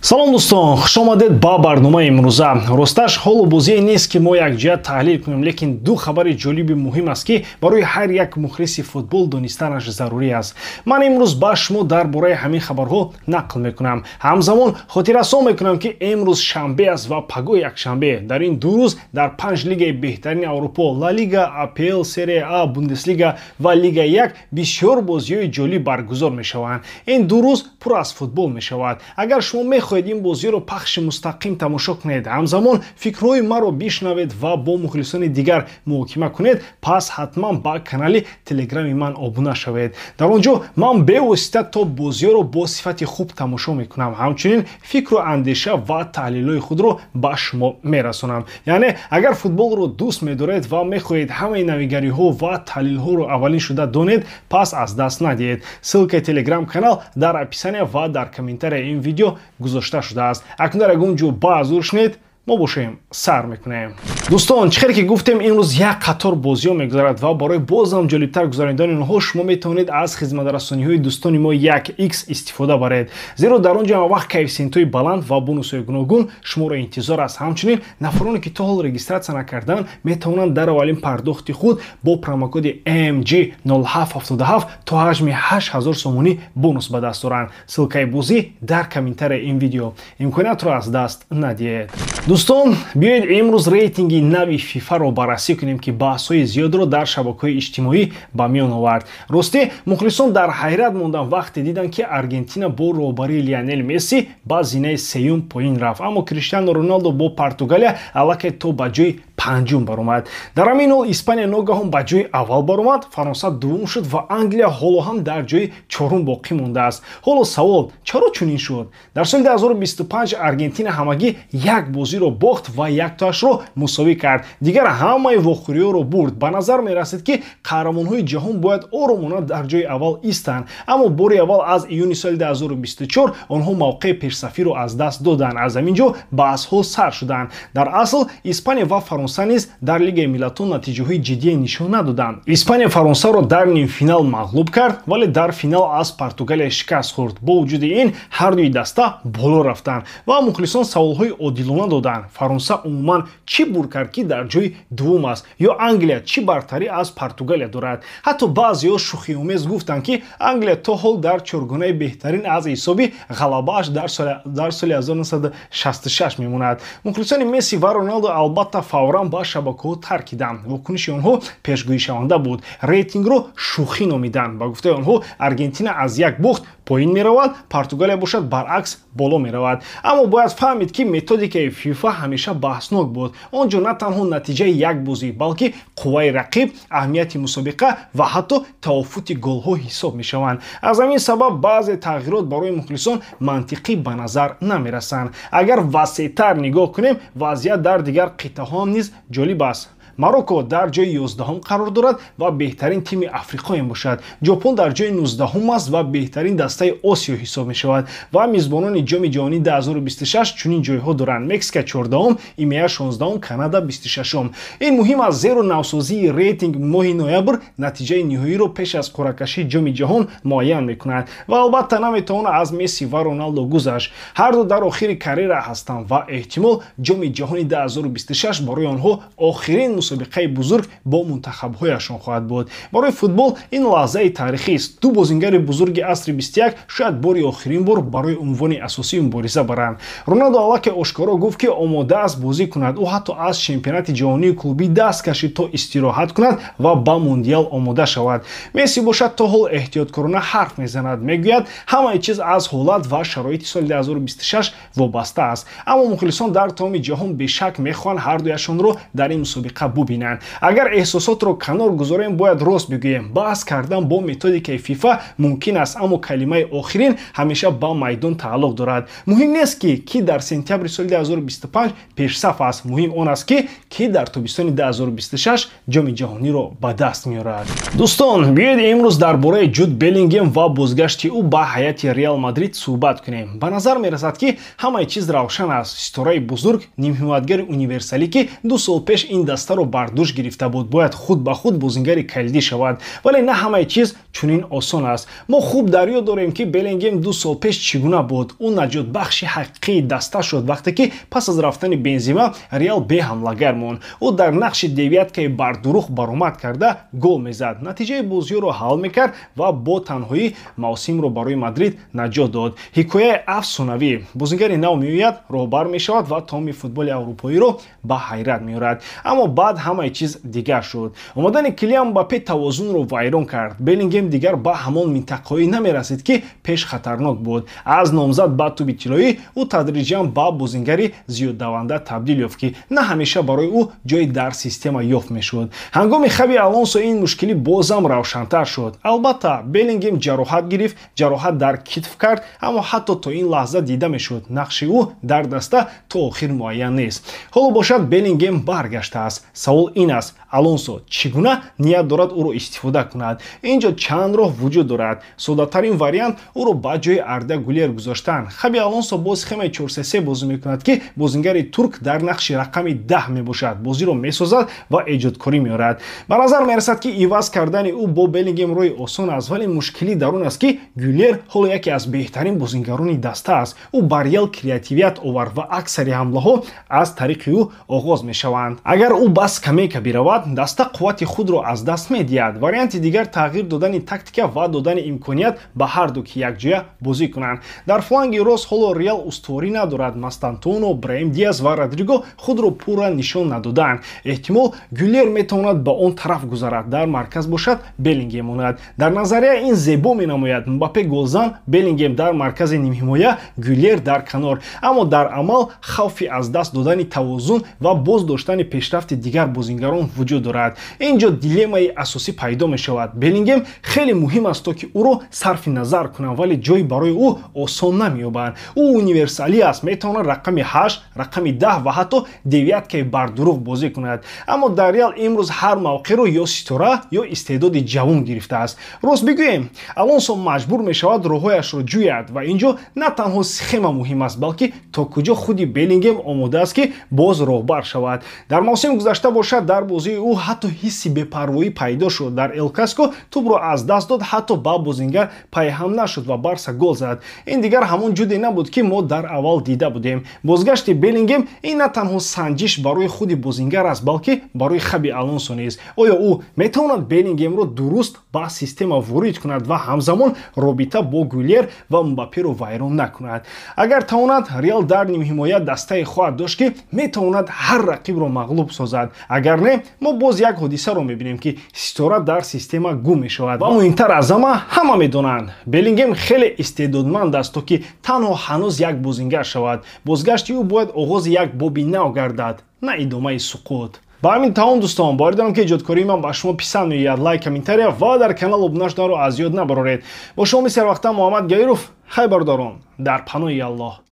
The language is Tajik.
Салом, дӯстон, хушомадед ба барномаи имрӯза. Росташ, ҳолу бозие нест, ки мо якҷоя таҳлил кунем, лекин ду хабари ҷолиби муҳим аст, ки барои ҳар як мухлиси футбол донистанаш зарурӣ аст. Ман имрӯз ба шумо дар бораи ҳамин хабарҳо нақл мекунам. Ҳамзамон хотиррасон мекунам, ки имрӯз шанбе аст ва пагоҳ якшанбе. Дар ин 2 рӯз дар панҷ лигаи беҳтарини Аврупо: Ла Лига, АПЛ, Серия А, Бундеслига ва Лига 1 бисёр бозиҳои ҷолиб баргузор мешаванд. Ин 2 рӯз пур аз футбол мешавад. Агар шумо мехоҳед ин бозиро пахши мустақим тамошо кунед, ҳамзамон фикрҳои маро бишнавед ва бо мухлисони дигар муҳокима кунед, пас ҳатман ба канали Телеграми ман обуна шавед. Дар он ҷо ман бевосита то бозиҳоро бо сифати хуб тамошо мекунам, ҳамчунин фикру андеша ва таҳлилҳои худро ба шумо мерасонам. Яъне агар футболро дӯст медоред ва мехоҳед ҳамаи навигариҳо ва таҳлилҳоро аввалин шуда донед, пас аз даст надиҳед. Ссылкаи Телеграм канал дар описания ва дар комментарияи ин видео гузошта шудааст. Акнун дар ягон ҷо баъзур шунед, мо бошем, сар мекунем. Дӯстон, чӣ хеле ки гуфтем, имрӯз як қатор бозиҳо мегузарад ва барои бозам ҷолибтар гузаронидани онҳо шумо метавонед аз хизматрасониҳои дӯстони мо 1x истифода баред, зеро дар он ҷо ҳамавақт коэффисиентҳои баланд ва бонусҳои гуногун шуморо интизор аст. Ҳамчунин нафароне, ки то ҳол регистрация накардаанд, метавонанд дар аввалин пардохти худ бо промокоди MG0777 то ҳаҷми 8000 сомонӣ бонус ба даст оранд. Ссылкаи бозӣ дар комментарияи ин видео. Имкониятро аз даст надиҳед. Дӯстон, биёед имрӯз рейтинги нави Фифаро баррасӣ кунем, ки баҳсҳои зиёдро дар шабакаҳои иҷтимоӣ ба миён овард. Ростӣ, мухлисон дар ҳайрат монданд, вақте диданд, ки Аргентина бо роҳбарии Лионел Месси ба зинаи сеюм поин рафт, аммо Криштиану Роналдо бо Португалия аллакай то ба ҷои панҷум баромад. Дар ҳамин ҳол Испания ногаҳон ба ҷои аввал баромад, Фаронса дуввум шуд ва Англия ҳоло ҳам дар ҷои чорум боқӣ мондааст. Ҳоло савол: чаро чунин шуд? Дар соли 2025 Аргентина ҳамагӣ як бозиро бохт ва яктоашро мусовӣ кард, дигар ҳамаи вохӯриҳоро бурд. Ба назар мерасид, ки қаҳрамонҳои ҷаҳон бояд оромона дар ҷои аввал истанд, аммо бори аввал аз июни соли 2024 онҳо мавқеи пешсафиро аз даст доданд. Аз ҳамин ҷо баҳсҳо сар шуданд. Дар асл Испания ва Фаронса низ дар Лигаи миллатон натиҷаҳои ҷиддие нишон надоданд. Испания Фаронсаро дар нимфинал мағлуб кард, вале дар финал аз Португалия шикаст хӯрд. Бо вуҷуди ин ҳардуи даста боло рафтанд ва мухлисон саволҳои одилона доданд: Фаронса умуман чӣ бурд кард, ки дар ҷои дуввум аст, ё Англия чӣ бартарӣ аз Португалия дорад? Ҳатто баъзеҳо шӯхиомез гуфтанд, ки Англия то ҳол дар чоргонаи беҳтарин аз ҳисоби ғалабааш дар соли 1966 мемонад. Мухлисони Месси ва Роналдо албатта фавран ба шабакаҳо таркиданд. Вокуниши онҳо пешгӯишаванда буд, рейтингро шӯхӣ номиданд. Ба гуфтаи онҳо, Аргентина аз як бохт поин меравад, Португалия бошад, баръакс, боло меравад. Аммо бояд фаҳмид, ки методикаи Фифа ҳамеша баҳснок буд. Он ҷо на танҳо натиҷаи як бозӣ, балки қувваи рақиб, аҳамияти мусобиқа ва ҳатто тавофути голҳо ҳисоб мешаванд. Аз ҳамин сабаб баъзе тағйирот барои мухлисон мантиқӣ ба назар намерасанд. Агар васеътар нигоҳ кунем, вазъият дар дигар қитъаҳо ҳам низ ҷолиб аст. Марокко дар ҷои 11-ум қарор дорад ва беҳтарин тими Африқо мебошад. Ҷопон дар ҷои 19-ум аст ва беҳтарин дастаи Осиё ҳисоб мешавад ва мизбонони Ҷоми ҷаҳонии 2026 чунин ҷойҳо доранд: Мексика 14-ум, ИМЕА 16-ум, Канада 26-ум. Ин муҳим аст, зеро навсозии рейтинг моҳи ноябр натиҷаи ниҳоиро пеш аз қуръакашии Ҷоми ҷаҳон муайян мекунад. Ва албатта наметавон аз Месси ва Роналдо гузашт. Ҳарду дар охири карьера ҳастанд ва эҳтимол Ҷоми ҷаҳони 2026 барои онҳо охирин мусобиқаи бузург бо мунтахабҳояшон хоҳад буд. Барои футбол ин лаҳзаи таърихист: ду бозингари бузурги асри 21 шояд бори охирин бор барои унвони асосӣ мубориза баранд. Роналдо аллакай ошкоро гуфт, ки омода аст бозӣ кунад. Ӯ ҳатто аз чемпионати ҷаҳонии клубӣ даст кашид, то истироҳат кунад ва ба Мундиал омода шавад. Месси бошад, то ҳол эҳтиёткорона ҳарф мезанад, мегӯяд, ҳамаи чиз аз ҳолат ва шароити соли 2026 вобаста аст. Аммо мухлисон дар тамоми ҷаҳон бешак мехоҳанд ҳардуяшонро дар ин мусобиқа бубинанд. Агар эҳсосотро канор гузорем, бояд рост бигӯем: баҳс кардан бо методикаи Фифа мумкин аст, аммо калимаи охирин ҳамеша ба майдон тааллуқ дорад. Муҳим нест, ки кӣ дар сентябри соли 2025 пешсаф аст, муҳим он аст, ки кӣ дар тобистони 2026 Ҷоми ҷаҳониро ба даст меорад. Дӯстон, биёед имрӯз дар бораи Ҷуд Беллингем ва бозгашти ӯ ба ҳайати Реал Мадрид суҳбат кунем. Ба назар мерасад, ки ҳамаи чиз равшан аст. Ситораи бузург, нимҳимоятгари универсалӣ, ки 2 сол пеш ин дастаро вазифаро бар дӯш гирифта буд, бояд худ ба худ бозингари калидӣ шавад. Вале на ҳамаи чиз чунин осон аст. Мо хуб дар ёд дорем, ки Беллингем 2 сол пеш чӣ гуна буд. Ӯ наҷотбахши ҳақиқии даста шуд, вақте ки пас аз рафтани Бензима Реал беҳамлагар монд. Ӯ дар нақши девятка и бардурӯғ баромад карда, гол мезад, натиҷаи бозиҳоро ҳал мекард ва бо танҳоӣ мавсимро барои Мадрид наҷот дод. Ҳикояи афсонавӣ: бозингари нав меояд, роҳбар мешавад ва тамоми футболи аврупоиро ба ҳайрат меорад. Аммо баъд ҳамаи чиз дигар шуд. Омадани Килиан Мбаппе тавозунро вайрон кард. Беллингем дигар ба ҳамон минтақаҳое намерасид, ки пеш хатарнок буд. Аз номзад ба тӯби тиллоӣ ӯ тадриҷан ба бозингари зиёддаванда табдил ёфт, ки на ҳамеша барои ӯ ҷой дар система ёфт мешуд. Ҳангоми Хаби Алонсо ин мушкилӣ бозам равшантар шуд. Албатта, Беллингем ҷароҳат гирифт, ҷароҳат дар китф кард, аммо ҳатто то ин лаҳза дида мешуд, нақши ӯ дар даста то охир муайян нест. Ҳоло бошад, Беллингем баргаштааст. Савол ин аст: Алонсо чӣ гуна ният дорад ӯро истифода кунад? Ин ҷо чанд роҳ вуҷуд дорад. Соддатарин вариант — ӯро ба ҷои Арда Гулер гузоштан. Хаби Алонсо бо схемаи 4-3-3 бозӣ мекунад, ки бозингари турк дар нақши рақами 10 мебошад, бозиро месозад ва эҷодкорӣ меорад. Ба назар мерасад, ки иваз кардани ӯ бо Беллингем роҳи осон аст, вале мушкилӣ дар он аст, ки Гюлер ҳоло яке аз беҳтарин бозингарони даста аст. Ӯ ба Реал креативият овард ва аксари ҳамлаҳо аз тариқи ӯ оғоз мешаванд. Агар ӯ ба скамейка биравад, даста қуввати худро аз даст медиҳад. Варианти дигар — тағйир додани тактика ва додани имконият ба ҳарду, ки якҷоя бозӣ кунанд. Дар фланги рост ҳоло Реал устуворӣ надорад. Мастантуоно, Браим Диас ва Родриго худро пурра нишон надоданд. Эҳтимол, Гюлер метавонад ба он тараф гузарад, дар марказ бошад Беллингем монад. Дар назария ин зебо менамояд: Мбаппе голзан, Беллингем дар маркази нимҳимоя, Гюлер дар канор. Аммо дар амал хавфи аз даст додани тавозун ва боз доштани пешрафти дигар бозингарон вуҷуд дорад. Ин ҷо дилеммаи асосӣ пайдо мешавад. Беллингем хеле муҳим аст, то ки ӯро сарфи назар кунанд, вале ҷой барои ӯ осон намеёбанд. Ӯ универсалӣ аст, метавонад рақами 8, рақами 10 ва ҳатто девятка и бардурӯғ бозӣ кунад. Аммо дар Реал имрӯз ҳар мавқеъро ё ситора, ё истеъдоди ҷавон гирифтааст. Рост бигӯем, Алонсо маҷбур мешавад роҳҳояшро ҷӯяд ва ин ҷо на танҳо схема муҳим аст, балки то куҷо худи Беллингем омода аст, ки боз роҳбар шавад. Дар мавсими гузашта бошад, дар бозии ӯ ҳатто ҳисси бепарвоӣ пайдо шуд. Дар Эл Классико тӯбро аз даст дод, ҳатто ба бозингар пайҳам нашуд ва Барса гол зад. Ин дигар ҳамон Ҷуде набуд, ки мо дар аввал дида будем. Бозгашти Беллингем ин на танҳо санҷиш барои худи бозингар аст, балки барои Хаби Алонсо низ. Оё ӯ метавонад Беллингемро дуруст ба система ворид кунад ва ҳамзамон робита бо Гулер ва Мбапперо вайрон накунад? Агар тавонад, Реал дар нимҳимоя дастае хоҳад дошт, ки метавонад ҳар рақибро мағлуб созад. Агар не, мо боз як ҳодисаро мебинем, ки ситора дар система гум мешавад. Ва муҳимтар аз ҳама, ҳама медонанд, Беллингем хеле истеъдодманд аст, то ки танҳо ҳанӯз як бозингар шавад. Бозгашти ӯ бояд оғози як боби нав гардад, на идомаи суқут. Ба ҳамин тамом, дӯстон. Боварӣ дорам, ки эҷодкории ман ба шумо писанд меояд. Лайк, комментария ва дар канал обуна шуданро аз ёд набароред. Бо шумо мисли ҳарвақта Муҳаммад Гаиров. Хай, бародарон, дар паноҳи Аллоҳ.